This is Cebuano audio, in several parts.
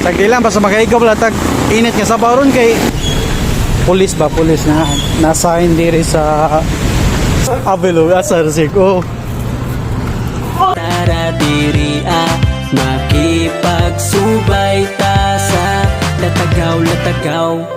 Sagdi lang basta makaigop lang tag init nga sabaw ron kay pulis ba, pulis na nasa diri sa Avelo asa ra ko. Tara diri ah, makipagsubay ta sa latagaw latagaw.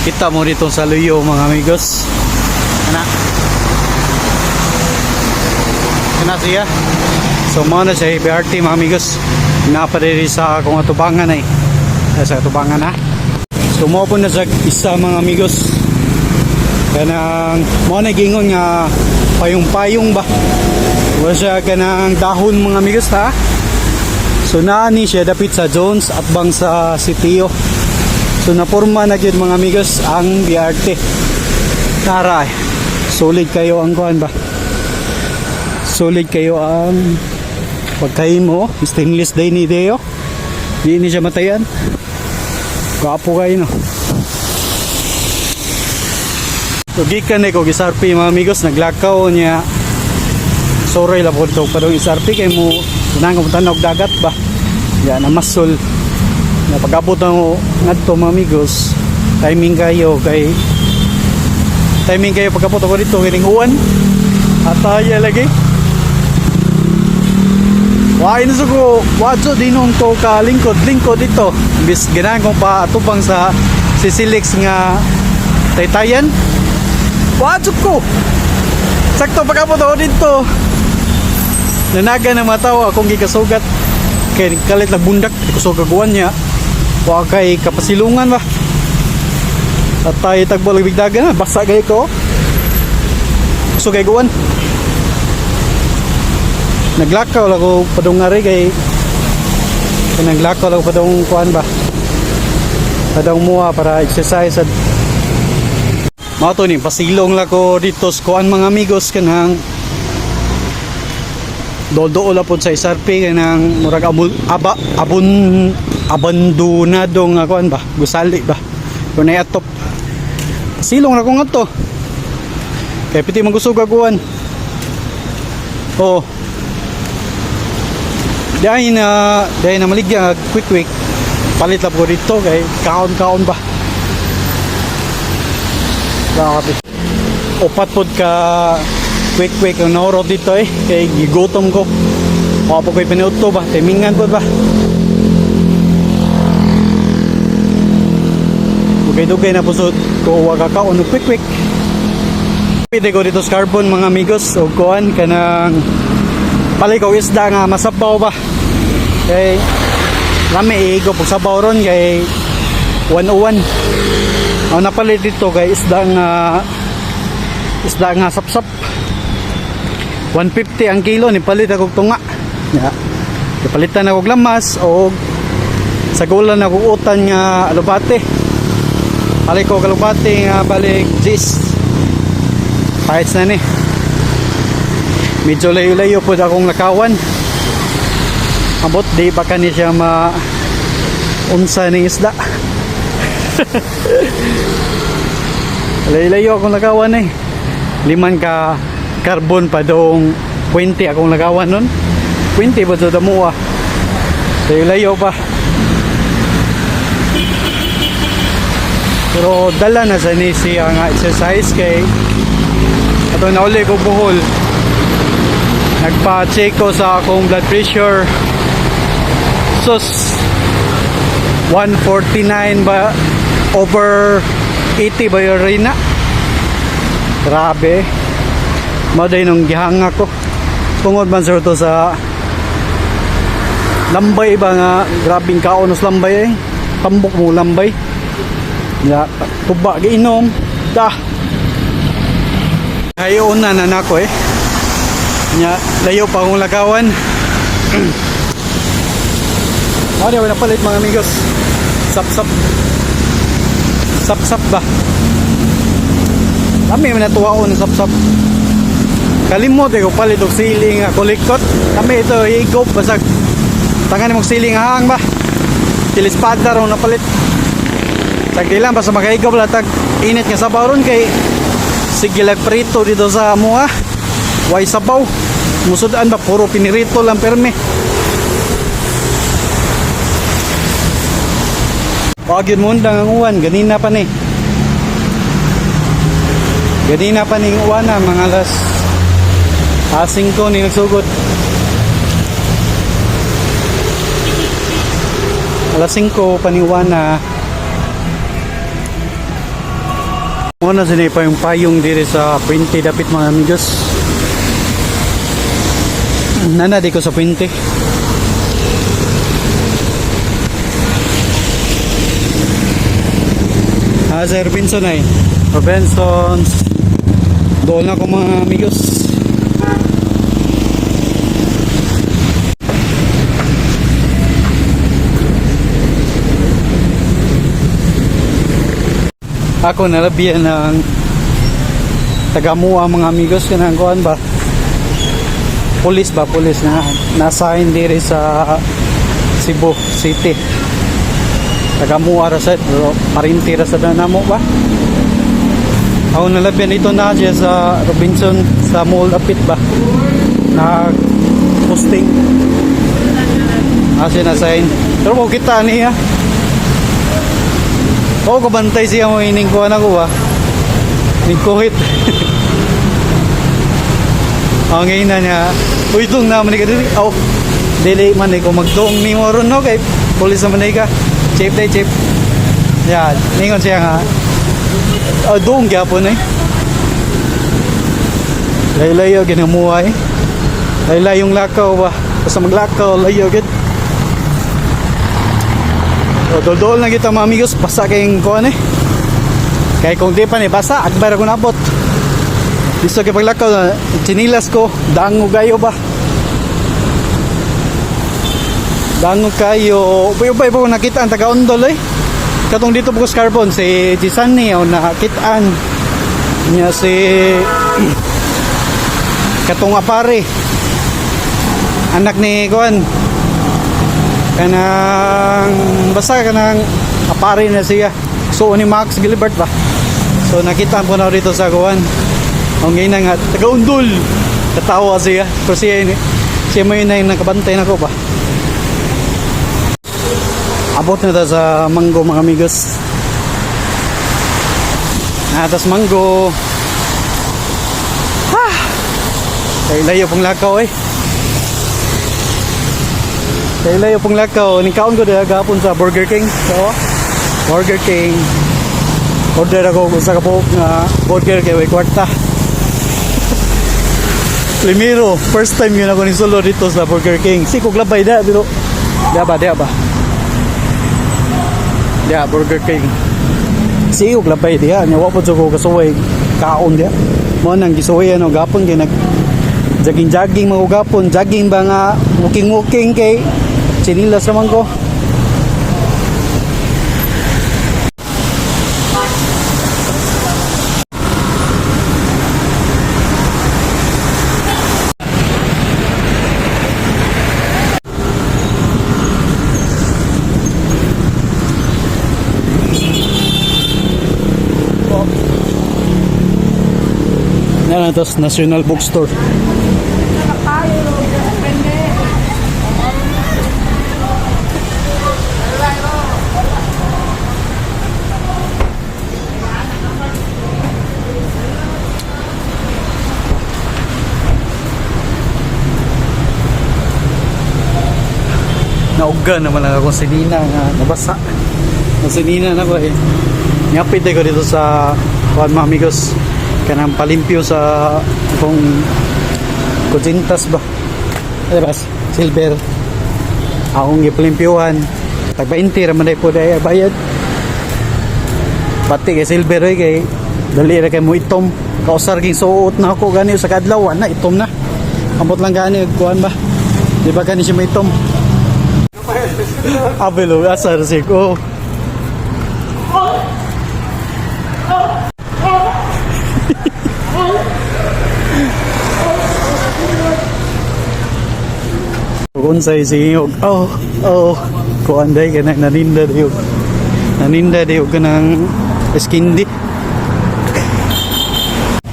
Kita mo dito sa luyo, mga amigos. Ana. Ana siya. So mo na siya BRT, mga amigos. Napadiri sa akong atubangan ay. Sa atubangan ha. So mo po na sa isa, mga amigos. Kanang mo na gingon nga payong-payong ba. Wala siya kanang dahon, mga amigos, ha. So naani siya dapit sa Jones at bang sa Sitio. So naporma na gyud, mga amigos, ang BRT. Tara, eh. Solid kayo ang kuan ba? Solid kayo ang pagkain mo. Stainless day ni Deo. Di ni siya matayan. Gwapo kayo, no. So gikan na ko gisarpi, mga amigos, naglakaw niya. Sorry lang po ito padong isarpi kay mo nang tanaw dagat ba. Ya na masol na pag-abot na mo ngadto, mga amigos, timing kayo kay timing kayo pag-abot ako dito kining uwan ataya lagi. Why na ko wadyo dinong ko ka lingkod lingkod dito bis ganahan kong paatubang sa Sisilix nga taytayan, wadyo ko sakto pag-abot ako dito, nanaga ng mga tao akong gikasugat kay kalit lang bundak kusog guwan niya, wa kay kapasilungan ba. At tayo tagbo lang bigdagan na basa gay ko kusog kay guwan. Naglakaw lang ko padung ngari kay kay naglakaw lang ko padung kuan ba, padung muha para exercise. At mao to ni pasilong lang ko dito sa kuan, mga amigos, kanang dool la pod sa SRP, kanang murag abun, aba, abun abandonado nga kuan ba, gusali ba kunay atop. Silong ra ko ngadto kay piti magusog aguan. Oh, dahil na maligya nga quick quick, palit lang ko dito kay kaon kaon ba. Grabe, upat pod ka quick quick ang naurot dito eh kay gigutom ko. Wa pa ko'y pinuto ba, timingan po ba. Dugay-dugay na pusod ko wa kakaon og quick quick. Pwede ko dito sa carbon, mga amigos, og kuan kanang palay ko isda nga masabaw ba kay lami igo pag sabaw ron kay 101 ang napalit dito kay isda nga sapsap, 150 ang kilo. Ni palit ako tunga ya, palitan ako og lamas o sagulan ako utan nga alubate. Balik ko alubate nga balik gis kahit na ni medyo layo-layo po akong lakawan. Abot di baka ni siya ma unsa ning isda. Layo-layo akong lakawan eh, liman ka carbon pa dong 20 akong lakawan nun, 20 ba sa damuha, layo-layo pa. Pero dala na sa ni siya nga exercise kay ato nauli ko buhol, nagpa-check ko sa akong blood pressure. Sus, 149 ba over 80 ba yun rin na. Grabe. Maday nung gihanga ko tungod man sir to sa lambay ba nga grabing kaon sa lambay eh. Tambok mo lambay ya, tuba giinom da. Hayon na nako eh. Nya, layo pa akong lakawan. Mao di na palit, mga amigos. Sap-sap. Sap-sap ba? Kami man natuwa ng sap-sap. Kalimot eh ko palit og sili nga kulikot. Kami ito igop basag tangan mong sili nga hang ba. Tilispada raw napalit. Tag di lang basta makaigop lang tag init nga sabaw ron kay sige lag prito dito sa amoa. Way sabaw. Musudan ba puro pinirito lang perme. Wag yun mundang ang uwan, ganina pa ni. Ganina pa ning uwan na, mga alas 5 ni nagsugod. Alas 5 pa ni uwan na. Muna sila pa yung payong diri sa puente dapit, mga amigos. Nana di ko sa puente. Ah, sa Robinson ay. Robinsons. Doon ako, mga amigos. Ako nalabihan ng tagamua, mga amigos, kanang kuan ba? Pulis ba? Pulis na nasign diri sa Cebu City. Tagamua ra sad pero parinti ra sa namo ba? Ako nalabihan ito na siya sa Robinson sa mall apit ba? Nag posting. Ah, siya na-sign. Pero mo kita niya. Oo, kabantay siya mo ining kuha na ko ba? Ning kuhit. Ang ngayon na niya. Uy, itong naman ni ka dili. Oh, dili man eh. Kung magdoong ni mo ron, no? Kay pulis naman na ka. Chief day, chief. Yan, ningon siya nga. Oh, doong gyapon eh. Laylayo, ginamuha eh. Laylay yung lakaw ba? Basta maglakaw, layo gid. O, dol-dol na kita, mga amigos, basa kayong kuan eh. Kaya kung di pa ni basa, akbar ako nabot. Gusto kay paglakaw, chinilas ko, dango kayo ba? Dango kayo. Ubay-ubay po ko nakita ang taga-Ondol eh. Katong dito po ko sa Carbon, si Gisani, o nakitaan niya si katong apare. Anak ni kuan, kanang basta kanang apare na siya so ni Max Gilbert ba, so nakita ko na dito sa kuan ang ngayon na nga taga-Undol, katawa siya pero siya ini siya mo yun na yung nakabantay na ko ba. Abot na ta sa Mango, mga amigos. Natas Mango ha, kay layo pong lakaw eh. Kay layo pong lakaw. Nikaon ko diha gapon sa Burger King. So, Burger King. Order ako og usa ka buok nga burger kay way kwarta. Primero, first time yun ako ni solo dito sa Burger King. Si kog labay da pero diha ba, diha ba? Diha Burger King. Si kog labay diha nya wa po jud ko kasuway kaon diha. Mo nang gisuway ano gapon kay nag jogging jogging mga gapon, jogging ba nga walking walking kay chinilas naman ko. Na tas National Bookstore. Nauga naman lang ako sinina nga nabasa. Ang sinina na ko eh. Ngapit ko dito sa kuan, mga amigos, kanang palimpyo sa akong kutsintas ba. Ay bas, silver. Akong gipalimpyuhan. Tag 20 ra man day po day bayad. Pati kay silver oy kay dali ra kay mo itom. Kausar ging suot na ako gani sa kadlaw na itom na. Ambot lang gani kuan ba? Di ba kani siya may itom? Abelo asa ra siya ko. Unsay singog. Oh. Kuan day kanang naninda dayo. Naninda dayo kanang skindi.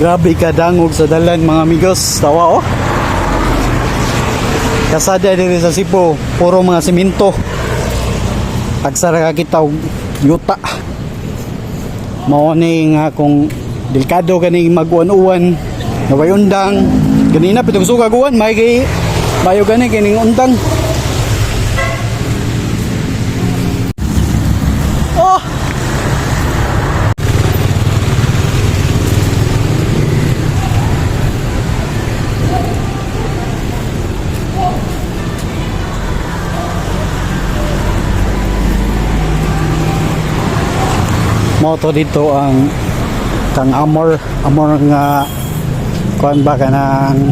Grabe ka dangog sa dalan, mga amigos. Tawa oh. Kasada diri sa Cebu, puro mga simento. Agsara ka kita og yuta. Mao ni nga kung delikado kaning mag-uwan-uwan, naway undang. Ganina pitong sugag uwan, may kay mayo gani kining undang. Oh! Moto dito ang kang Amor Amor nga kuan ba, kanang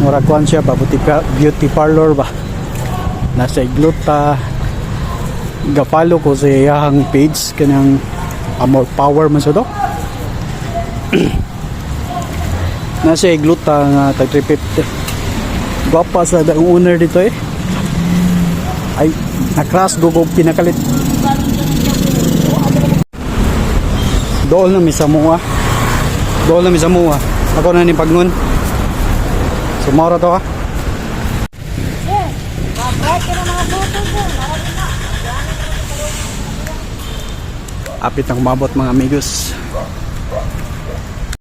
mura kuan siya ba, beauty parlor ba, nasa Igluta. Ga-follow ko sa iyahang page, kanang Amor Power man siya do. Nasa Igluta nga tag 350. Gwapa sa ang owner dito eh. Ay, na-crash go pinakalit. Dool na mi sa mua. Dool na mi sa mua. Ako na ni Pagngon. So maura to ha. Apit na kumabot, mga amigos.